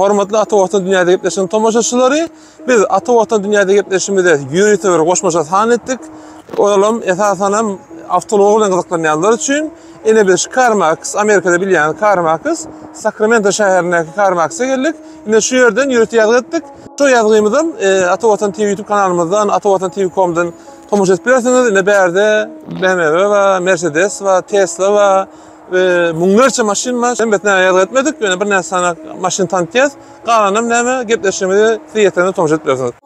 Hormatly Ata Watan dünýäde gepleşigiň tomaşaçylary, biz Ata Watan dünýäde gepleşigimize ýörite bir goşmaça san etdik. Olam esasan hem awtoulag bilen gyzyklanýanlar üçin. Ine biz CarMax, Amerikada bilýän CarMax, Sakramento şäherindäki CarMax-a geldik. Ine şu ýerden ýörite ýazgy etdik. Şu ýazgymyzam e, Ata Watan TV YouTube kanalymyzdan, Ata Watan TV.com-dan tomaşa edip bilersiňiz. Ine bärde BMW bar, Mercedes bar, Tesla bar. We müňlerçe maşyn bar. Hemmesine ýazgy etmedik, ýöne birnäçe sany maşyn tanytýas. Galanam näme, gepleşigimizi siz ýeterinde tomaşa edip bilersiňiz.